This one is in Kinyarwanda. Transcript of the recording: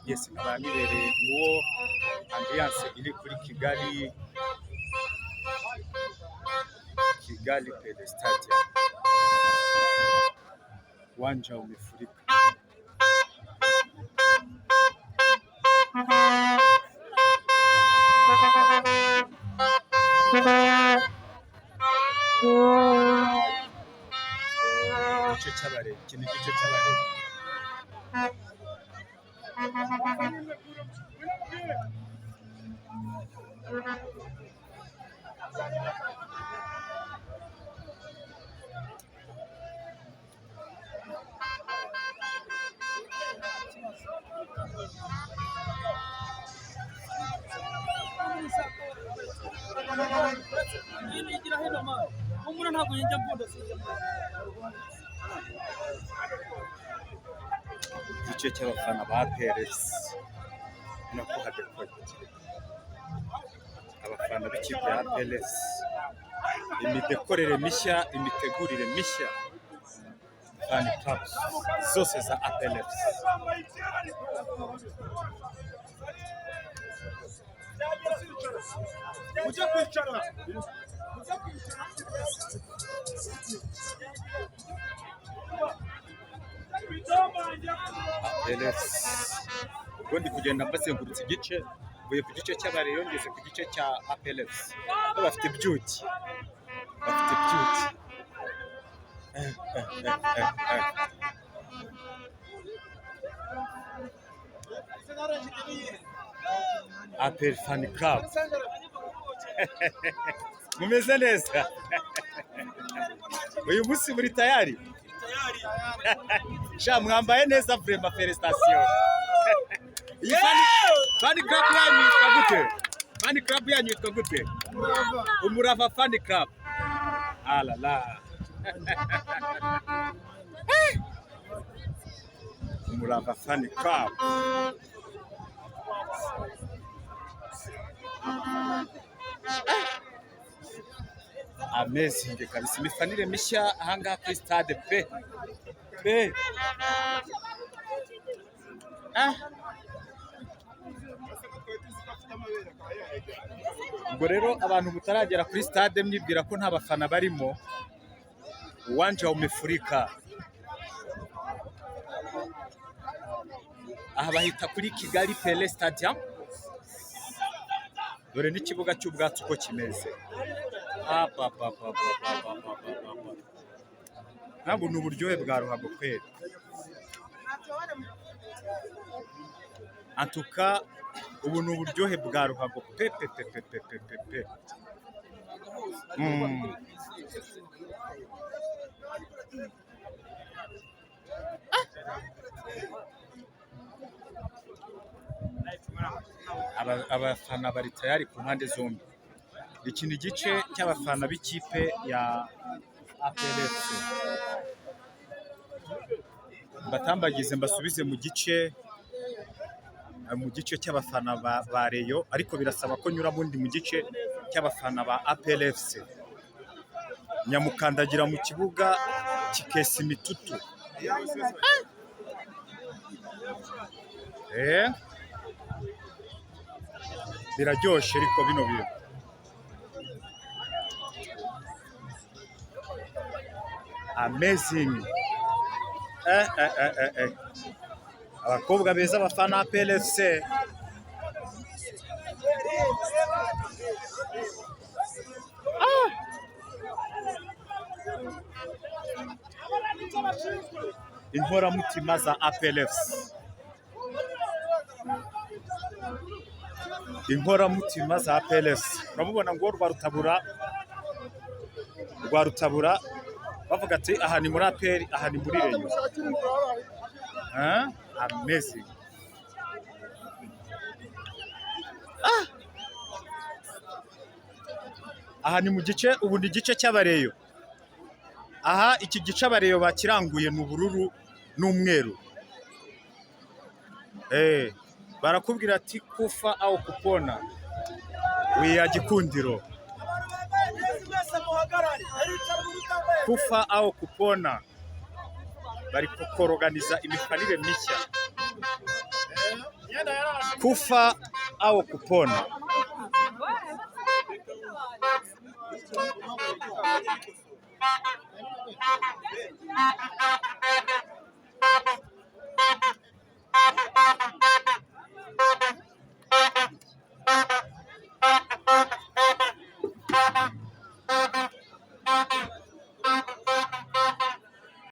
Yes, nkaba nibereye nguwo ambiance iri kuri Kigali Pele Stadium. Uwanja umefurika. Igice cy'abarezi, iki ni igice cy'abarezi. Yigira hino ma umura ntabwo njya mbunda sinjya. Igice cy'abafana ba APR FC, ubona ko hadekoye. Abafana b'ikipe ya APR FC, imidekorere mishya, imitegurire mishya, fan clubs zose za APR FC. Ujya kwicara. APR FC. Ubwo ndi kugenda mbazengurutse igice, mvuye ku gice cy'abareyo ngeze ku gice cya APR FC. Bo bafite ibyuki, bafite ibyuki. Eh, eh, eh, eh, eh. APR fan club, mumeze neza uyu munsi? Muri tayari sha? Mwambaye neza vraiment, félicitations. Iyi fan club yanyu yitwa gute? Fan club yanyu yitwa gute? Umurava fan club. Ah la la, Umurava fan club. Amazing kabisa, imifanire mishya ahangaha kuri stade pe pe. Ah, ubwo rero abantu mutaragera kuri stade mwibwira ko nta bafana barimo, uwanja umefurika. Aha bahita kuri Kigali Pele Stadium. Dore n'ikibuga cy'ubwatsi uko kimeze. Apapapapapapapapa. Ntabwo ni uburyohe bwa ruhago kweri. Antuka ubu ni uburyohe bwa ruhago pe pe pe pe pe pe pe pe. Abafana bari tayari ku mpande zombi. Iki ni igice cy'abafana b'ikipe ya APR FC. Mbatambagize mbasubize mu gice cy'abafana ba Rayon, ariko birasaba ko nyura bundi mu gice cy'abafana ba APR FC. Nyamukandagira mu kibuga kikesa imitutu. Biraryoshe ariko bino bintu. Amazing. Eh, eh, eh, eh, eh. Abakobwa beza bafana APR FC. Ah! Inkoramutima za APR FC. Inkoramutima za APR FC. Uramubona ngo rwa Rutabura bavuga ati aha ni muri APR, aha ni muri Rayon. Ah, amazing. Ah! Aha ni mu gice, ubu ni igice cy'abareyo. Aha iki gice abareyo bakiranguye, ni ubururu n'umweru. Barakubwira ati "Kufa au kupona, we are Gikundiro." Kufa au kupona. Bari kukoroganiza imifanire mishya. Kufa au kupona.